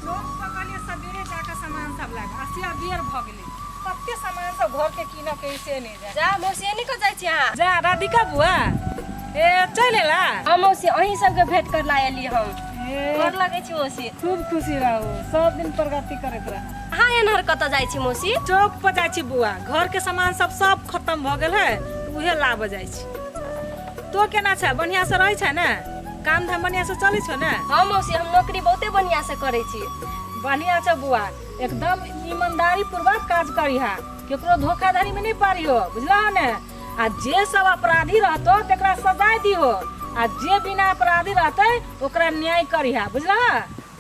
चौक पर कहलियै सबेरे जाके सामान सब लाबे असिया बेर भऽ गेलै कते सामान सब घर के कीनऽ के से नहि जाय जा मौसी एनी कऽ जाइ छी अहाँ जा राधिका बुआ ए चलि एला हाँ मौसी अहीं सबके भेंट करला एली हम ए, गोर लगै छी मौसी खूब खुशी रहू सब दिन प्रगति करैत रह अहाँ एनहर कतऽ जाइ छी मौसी चौक पर जाइ छी बुआ घर के सामान सब सब खत्म भऽ गेल है तऽ उहे लाबऽ जाइ छी तो केना छै बढ़िआँ से रहै छै ने काम धाम बढ़िआँ से चलै छौ ने हाँ मौसी हम नौकरी बहुते बढ़िआँ से करै छी बढ़िआँ छौ बुआ एकदम ईमानदारी पूर्वक काज करिहा केकरो धोखाधड़ी में नहीं पारिहो बुझलहो ने आ जे सब अपराधी रहतो तकरा सजाय दिहो आ जे बिना अपराधी रहतै ओकरा न्याय करिहा बुझलह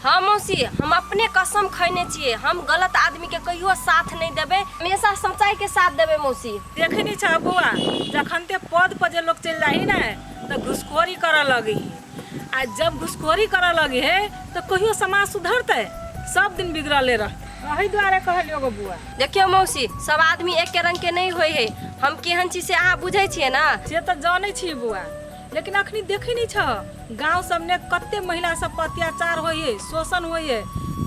हाँ मौसी हम अपने कसम खैने छियै हम गलत आदमी के कहियो साथ नहीं देबै हमेशा सच्चाई के साथ देबै मौसी देखै नहीं छह बौआ जखन ते पद पर जे लोग चलि जाही ने तऽ घुसखोरी करऽ लगी आ जब घुसखोरी करऽ लगी है तऽ कहियो समाज सुधरतै सब दिन बिगड़ले रहतै एहि दुआरे कहलियो गो बुआ देखियौ मौसी सब आदमी एके रंग के नहीं होइ है हम केहन छी से अहाँ बुझै छियै ने से तऽ जानै छी बुआ लेकिन अखनी देखै नहीं छह गाँव सबने कते महिला सब पर अत्याचार होइ है शोषण होइ है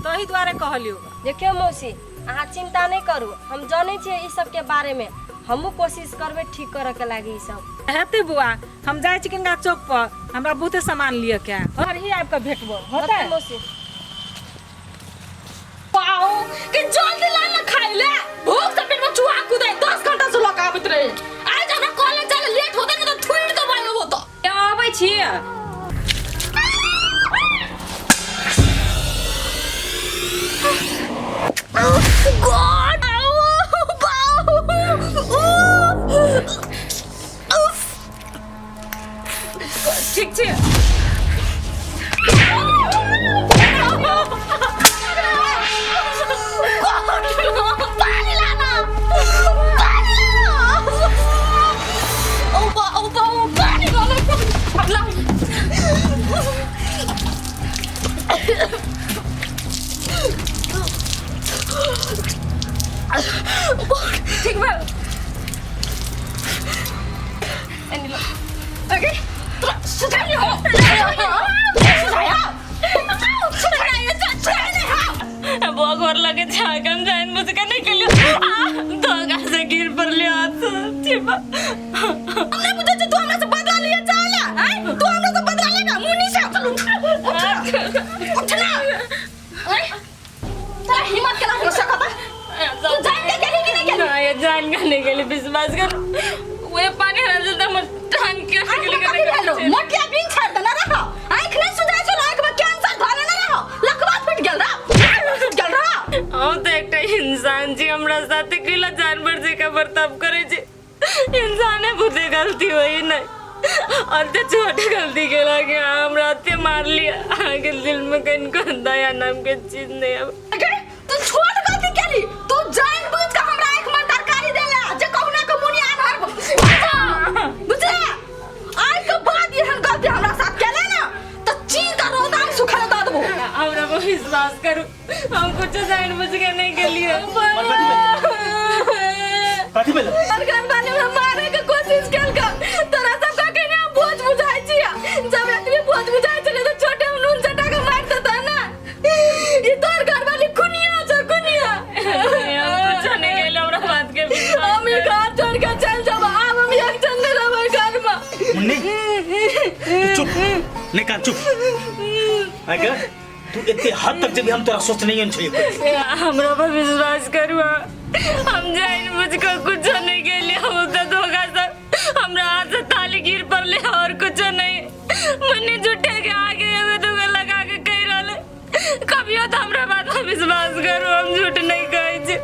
तही दुआरे कहलियो देखियौ मौसी अहाँ चिंता नहीं करू हम जानै छियै ई सबके बारे में हमहूँ कोशिश करबै ठीक करऽ के लागी ई सब हेतै बुआ हम जाइ छी किनका चौक पर हमरा बहुते सामान लिअ के घर ही आबि कऽ भेटबो होतै होतै मौसी पाओ कि जल्दी ला ना खाई ले भूख से पेट में चूहा कूदे 10 घंटा से लगा आबत रहे आज हमरा कॉलेज जाले लेट होते ना तो थुइड़ दबाई हो तो अबै छी गॉड ठीक छै पानी लाना पानी लाना ओ बा ओ बा ओ पानी लाना ला ठीक भेल एनी लो अरे तोरा सुधार हो सुधार सुधार सुधार बुआ गोर लगे छै हम जान बुझ के नहीं केलियो धोखा से गिर पड़लियो हाथ से छिपा हमने बुझे तू हमरा से बदला लिए चाहला हैं तू हमरा से बदला लेगा मुन्नी से चल उठ उठ ना अरे तोरा हिम्मत केना हो सकता तू जान के गेली कि नहीं गेली ना ये जान के नहीं गेली विश्वास कर वे पानी हरा जलता हमर टांग के आँख में कथी भेलो मोटिया बिन छाड़ देना रहो आँख नहीं सुझाय छलो आँख में कैंसर धरे ना रहो लकवा फूट गेल रहा फूट गेल रहा हम तऽ एकटा इंसान छी हमरा साथे कैला जानवर जकाँ बर्ताव करै छै इंसाने बुते गलती होई नहीं और ते छोट गलती केला कि अहाँ हमरा एते मारली अहाँके दिल में कनिको दया नाम के चीज नहीं अब अगे तू छोट गलती केली तू जान बुझ के हमरा आँख में तरकारी देला जे कहुना के मुनि आधार बुझला आइ के बाद एहन गलती हमरा साथ केले ना त चीन का रौदा में सुखल दऽ देबो हमरा पर विश्वास करू हम कुछ जान बुझ के नहीं केलिए कथी भेल घर वाले हमरा मारे के कोशिश केलका तोरा सब का केने हम बोझ बुझाइ छिया जब एतबी बोझ बुझाइ छलै त छोटे में नून चटा के मार देता ना ई तोर घर वाली खुनिया छ खुनिया हम कुछ नहीं केलिए हमरा बात के विश्वास हम ई घर छोड़ के चल जाब आब हम एक चंद रहबै घर में मुन्नी तू चुप नहीं कान चुप आगे तू एते हद तक जब हम तोरा सोच नहीं छलियै हमरा पर विश्वास करू हम जान बुझ के कुछ नहीं केलिए हम तो धोखा से हमरा हाथ से थाली गिर पड़ले और कुछ नहीं मन्नी झूठे के आगे एगो दूगो लगा के कह रहले कभियो तो हमरा बात पर विश्वास करू हम झूठ नहीं कहै छी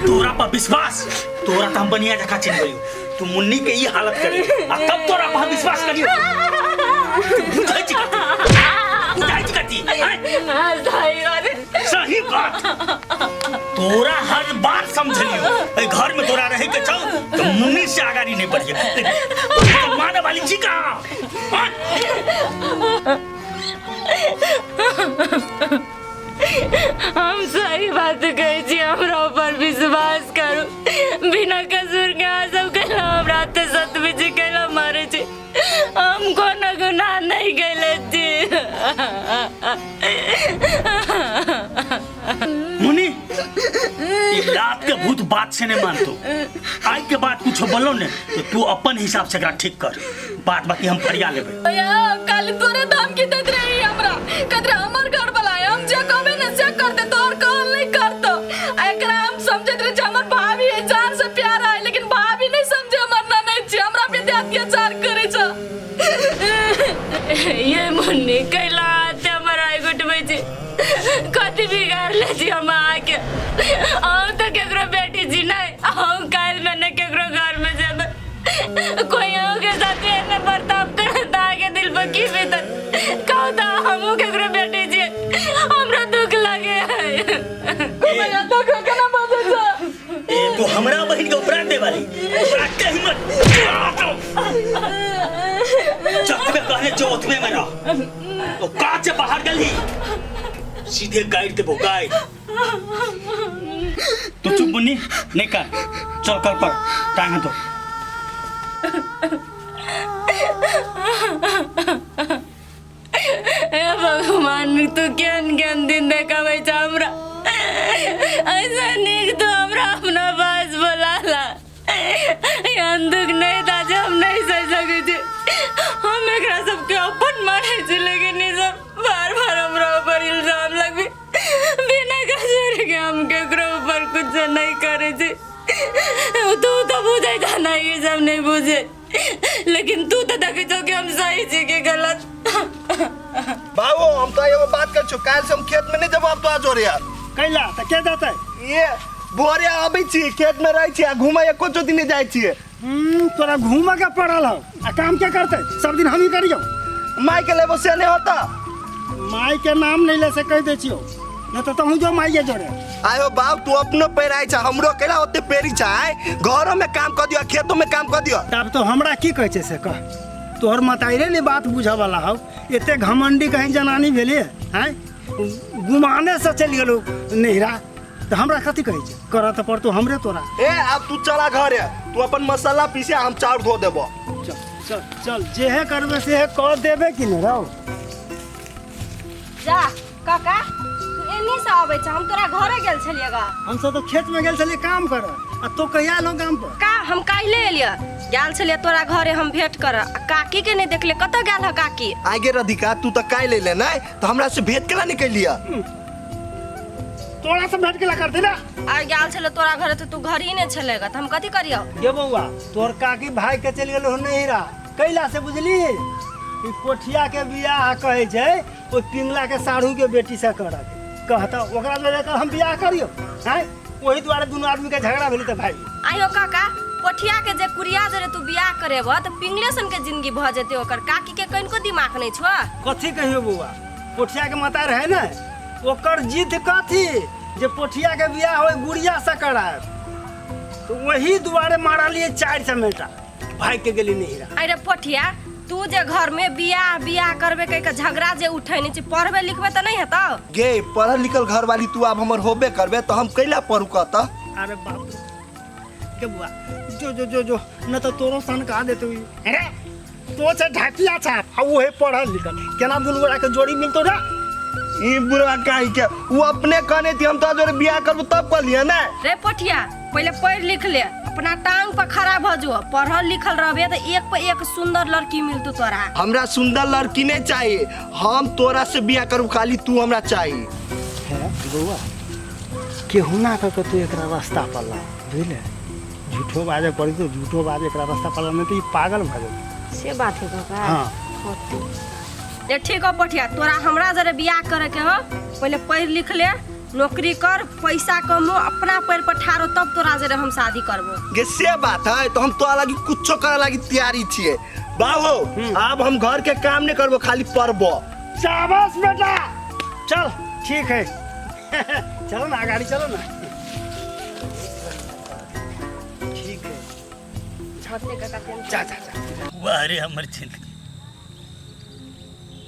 तोरा पर विश्वास तोरा तो हम बढ़िया जगह चिन्ह गइयो तू मुन्नी के ई हालत करी आ तब तोरा पर हम विश्वास करियो बुझै छी कथी? बुझै छी कथी आँय? हाँ, सही बात है। सही बात तोरा हर बात समझलियो ए घर में तोरा रहे के छौ तो मुन्नी से आगाड़ी नहीं बढ़िए तो माने वाली छी कहाँ आँय? हम सही बात कहै छी हमरा ऊपर विश्वास करू बिना कसूर के अहाँ सब कैला हमरा तऽ सत बिजी कैला मारै छी हम कोनो गुनाह नहीं कैले छी मुनि, ई रात के भूत बात से नहीं मानतो। आज के बाद कुछ बोलो ने तो तू अपन हिसाब से एकरा ठीक कर, बात बाकी हम फरिया लेबे। भैया कल तोरे धमकी देत रही हमरा, कहत रहे हमर घर वाला है, हम जे कहबे ने से करते, तोर कहल नहीं करतो। आ एकरा हम समझत रहे जे हमर भाभी है, जान से प्यारा है, लेकिन भाभी नहीं समझे हमर ना नहीं छी, हमरा पे अत्याचार करे छ। ये मुन्नी कैला हाथ हमर आइ घुटबै छी, कथी बिगाड़ ले छी हम अहाँके? अहूँ तऽ केकरो बेटी छी नहि, अहूँ काल्हि में ने केकरो घर में जेबै, कोई अहूँके साथ एहने बर्ताव करत, अहाँके दिल पर की बीतत? कहू तऽ हमहूँ केकरो बेटी छियै, हमरा दुख लागे है। भैया तो केना बाजै छ? ए तू हमरा बहिन के उपराग दे वाली, तोरा के हिम्मत? जतबे कहने जो ओतबे में रह, तो काच से बाहर गेलही सीधे गाइड देबो गाइड। तू चुप मुन्नी, नहीं कर, चल कल पर टांग दो। हे भगवान, तू केहन केहन दिन देखाबै छ हमरा? ऐसा नीक तू हमरा अपना पास बोला ला, एहन दुख नहीं था जे हम नहीं सह सकै छी। हम एकरा सबके अपन मानै छी, लेकिन ई सब बार बार हमरा ऊपर इल्जाम लगबी बिना कसूर के। हम केकरो ऊपर कुछ नहीं करै छी। तू तो बुझै छ ना, ई सब नहीं बुझे, लेकिन तू तो देखै छौ कि हम सही छी कि गलत। बाबू हम तो एगो बात कर छु, काल्हि से हम खेत में नहीं जब तो आज हो यार। कैला तऽ के जाते? ये भोरे आबै छी, खेत में रहै छी आ घूमै एको दिन नहीं जाइ छियै। तोरा घूमऽ के पड़ल हौ आ काम के करते? सब दिन हम ही करियौ। माय के लेबो से नहीं होता? माय के नाम नहीं ले से कहि दै छियौ, नहीं तो तहूँ जो माइये जोड़े। आयो बाप, तू अपनो पेराइ छ, हमरो केला ओते पेरी छ? आय घरो में काम कर दियो, खेतो में काम कर दियो। तब तो हमरा की कहै छै से कह, तोहर मताइरे ने बात बुझऽ वाला हौ। एते घमंडी कहीं जनानी भेलियै आँय, गुमाने से चलि गेलौ नैहरा, तऽ हमरा कथी कहै छै? करऽ तऽ पड़तौ हमरे तोरा। ए आब तू चला घरे, तू अपन मसाला पीसे, हम चाउर धो देबो। चल चल चल, जेहे करबे सेहे कऽ देबे कि नहि रौ। जा काका, तू एनी से आबै छ, हम तोरा घरे गेल छलियै गा। हम सब तऽ खेत में गेल छलियै काम करऽ, आ तो कहिया एलौ गाम पर? का हम काल्हि एलियै, गेल छलियै तोरा घरे हम भेंट करऽ, आ काकी के नहीं देखले, कतऽ गेल ह काकी? आगे राधिका, तू तऽ काल्हि अयले नहि तऽ हमरा से भेंट केला नहीं कैलिया? तोरा से भेंट केला करते ना? आ गेल छलै तोरा घरे तऽ तू घर ही नहीं छलेगा, तऽ हम कथी करियौ? गे बौआ, तोहर काकी भाई के चलि गेल हो नैहरा, कैला से बुझली? ई कोठिया के बियाह कहै छै ओहि पिंगला के साढ़ू के बेटी से करऽ के कहता, ओकरा जोरे कर हम बियाह करियौ आँय? ओहि दुआरे दुनू आदमी के झगड़ा भेलै तऽ भाई। आइयो काका, कोठिया के जे कुरिया जरे तू बियाह करेबह तऽ पिंगले सन के जिंदगी भऽ जेतै, ओकर काकी के कनिको दिमाग नहीं छौ। कथी कहियो बौआ, पोठिया के माता रहे ने, ओकर जिद कथी जे पोठिया के बियाह होय गुड़िया से करायब, तो वही दुआरे मारलियै 4 चमेटा, भाग के गेली नैहरा। अरे पोठिया, तू जे घर में बियाह बियाह करबे कह के झगड़ा जे उठैने छी, पढ़बे लिखबे तऽ नहीं हेतौ? गे पढ़ल लिखल घर वाली तू आब हमर होबे करबे तऽ हम कैला पढ़ू कहता? अरे बाप रे के बुआ, जो जो जो जो न तो तोरो सन कहा देते हुई। अरे तो से ढाकिया छाप आ उहे पढ़ल लिखल केना दुनू गोरा के जोड़ी मिलतो रे? ई बुढ़वा काहे के वो अपने कहने थी हम तो जोरे बियाह करबो तब कहलिए ने। रे पोठिया, पहले पढ़ लिख ले, अपना टांग पर खड़ा भ जो, पढ़ल लिखल रहबे तऽ एक पर एक सुंदर लड़की मिलतौ तोरा। हमरा सुंदर लड़की नहीं चाहिए, हम तोरा से बियाह करू, खाली तू हमरा चाहिए। है बौआ, केहुना कऽ के तू एकरा रास्ता पर ला, बुझले? झूठो बाजे पड़ी तो झूठो बाजे एकरा रास्ता पर ला, नहीं तो ई पागल भऽ जेतौ। से बात है काका। हाँ। ए ठीक हो पोठिया, तोरा हमरा जरे बियाह करे के हो, पहले पढ़ लिख ले, नौकरी कर, पैसा कमो, अपना पैर पर ठाड़ो, तब तोरा जरे हम शादी करबो। गे से बात है तो हम तोरा लागी कुछो करे लागी तैयारी छियै। बाबू अब हम घर के काम नहीं करबो, खाली पढ़बो। शाबाश बेटा, चल ठीक है। चलो ना गाड़ी चलो ना। ठीक है झटने काका टेंशन। जा जा जा। वाह रे हमर जिंदगी,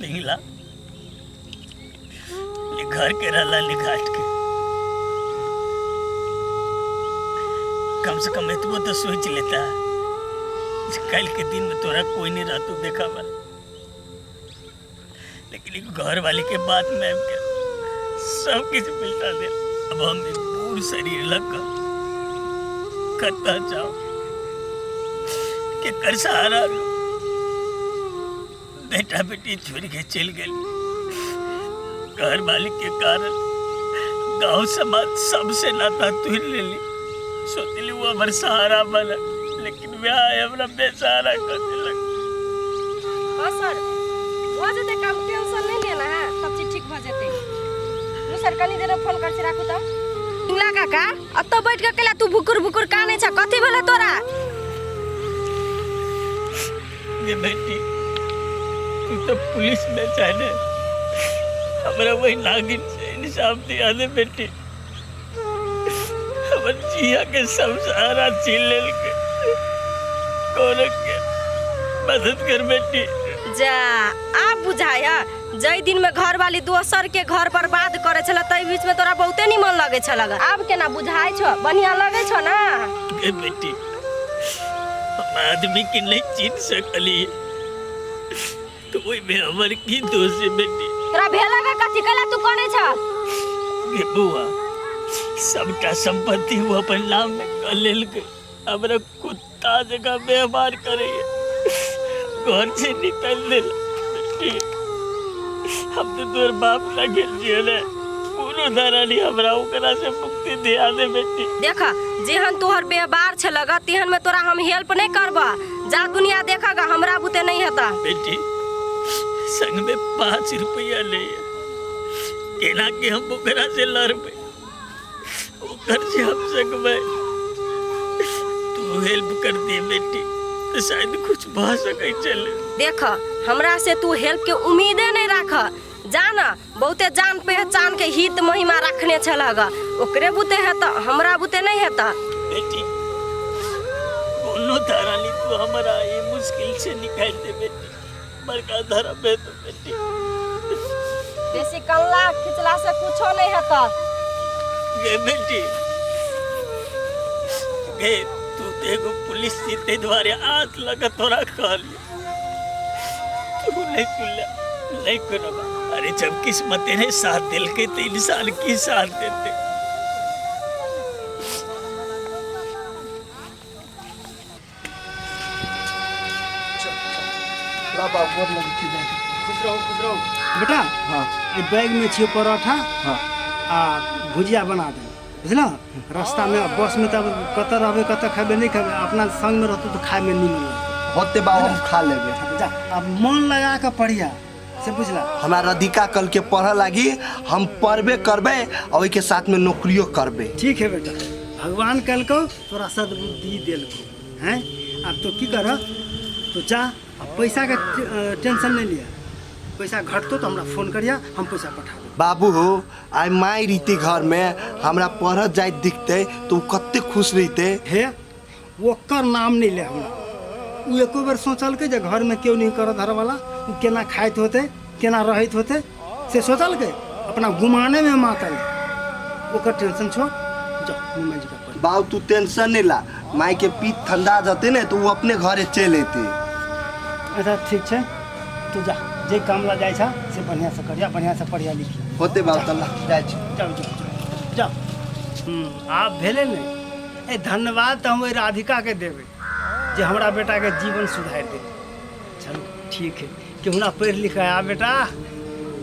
पिंगला घर के रहला निघाट के कम से कम एतबो तो सोच लेता कल के दिन में तोरा कोई नहीं रहतो देखा वाला, लेकिन घर वाले के बात में के सब किछु मिलता दे। अब हम ई बूढ़ शरीर लग कऽ कतऽ जाउ, केकर सहारा लू? बेटा बेटी छोड़ के चलि गेल घर मालिक के कारण, गांव समाज सबसे नाता तोड़ लेली। सोचली वो हमर सहारा बनल, लेकिन वह हमरा बेसहारा कर देलक। हाँ सर, भऽ जेतै काम, टेंशन नहीं लेना है, सब चीज ठीक भऽ जेतै। नु सर, कनी देर में फोन कर छी, राखू तऽ। पिंगला काका, अतऽ बैठ के केला तू भुकुर भुकुर कानै छ? कथी भेलै तोरा? गे बेटी, तू तो पुलिस में चाहे हमरा वही नागिन से इंसाफ दिया दे बेटी। हमर जिया के सब सहारा छीन लेलकै, कोनो के मदद कर बेटी। जा, आब बुझाय, जै दिन में घर वाली दोसर के घर बर्बाद करे छला, तै बीच में तोरा बहुते निमन लगे छल। आब केना बुझाय छौ? बढ़िया लगे छौ ना? गे बेटी, हम आदमी के नहीं चिन्ह सकली तो ओहिमे हमर की दोष है बेटी? तोरा भेला का कथी? कला तू कोने छ? गे बौआ, सबटा संपत्ति वो अपन नाम में कर लेलकै, हमरा कुत्ता जकाँ व्यवहार करैया, घर से निकालि देल। बेटी, हम तो तोर बाप ना गेल छियै ने, कोनो धारा नहीं, हमरा ओकरा से मुक्ति दिया दे बेटी। देख, जेहन तोहर व्यवहार छलग तेहन में तोरा हम हेल्प नहीं करब। जा, दुनिया देखगा, हमरा बुते नहीं हेता। बेटी, संग में 5 रुपया ले, केना के हम ओकरा से लड़बै? ओकर से हम सकबै? तू हेल्प कर दे बेटी, तो शायद कुछ भऽ सकै छलै। देख, हमरा से तू हेल्प के उम्मीदे नहीं राख। जा न, बहुते जान पहचान के हित महिमा रखने छलग, ओकरे बुते हेता, हमरा बुते नहीं हेता। बेटी, कोनो धारा नहीं, तू हमरा ये मुश्किल से निकाल दे बेटी, बड़का धारा पे तो बेटी। बेसी कल्ला खिचला से कुछो नहीं हेता। गे बेटी गे, तू तो एगो पुलिस छी, ताहि दुआरे हाथ लगा तोरा कहलियौ, तू नहीं सुनले, नहीं कोनो बात। अरे जब किस्मते ने साथ देलकै तऽ इंसान की साथ देते? ला बाबू, गोर लगै छी बेटी। खुश रहू, खुश रहू बेटा। हाँ। एहि बैग में छियो परोठा। हाँ। आ भुजिया बना दे, बुझल? रास्ता में बस में तब कतऽ रहबै, कतऽ खेबै, नहीं खेबै, अपना संग में रहतौ तऽ खाय में नीमन लगतौ। होते बाबू, हम खा लेबै। जा, अब मन लगा के पढ़िया से, बुझला? हमरा राधिका कल के पढ़ऽ लागी, हम पढ़बे करबै आ ओहिके साथ में नौकरियो करबै। ठीक है बेटा, भगवान कलको तोरा सद्बुद्धि देलको हैं। अब तो की कर, तो जा, अब पैसा के टेंशन नहीं लिया। पैसा घटतो तो हमरा फोन करिया, हम पैसा पठा देब। बाबू हो, आइ माय रहिते घर में, हमरा पढ़त जाइत दिखते तो उ कते खुश रहिते। हे, ओकर नाम नहीं ले हमरा। उ एको बेर सोचलकै जे घर में केओ नहीं करऽ धरऽ वाला, उ केना खाइत होते, केना रहैत होते, से सोचलकै? अपना गुमाने में मातल है। ओकर टेंशन छोड़, जाओ निमन जी का पढ़। बाबू, तू टेंशन नहीं ला, माय के पीठ ठंडा जते ने तो उ अपने घरे चलि अयतै। अच्छा, ठीक छै, तू जा, जे काम ला जाइ छ से बढ़िया से करिया, बढ़िया से पढ़िया लिखिया। होते बाबू, तल्ला जाइ छी। जाओ जाओ जाओ जाओ। आब भेलै ने। ए, धन्यवाद तऽ हम ओहि राधिकाके देबै जे हमरा बेटाके जीवन सुधारि देलै। चलू, ठीक है, केहुना पढ़ि लिख आ बेटा।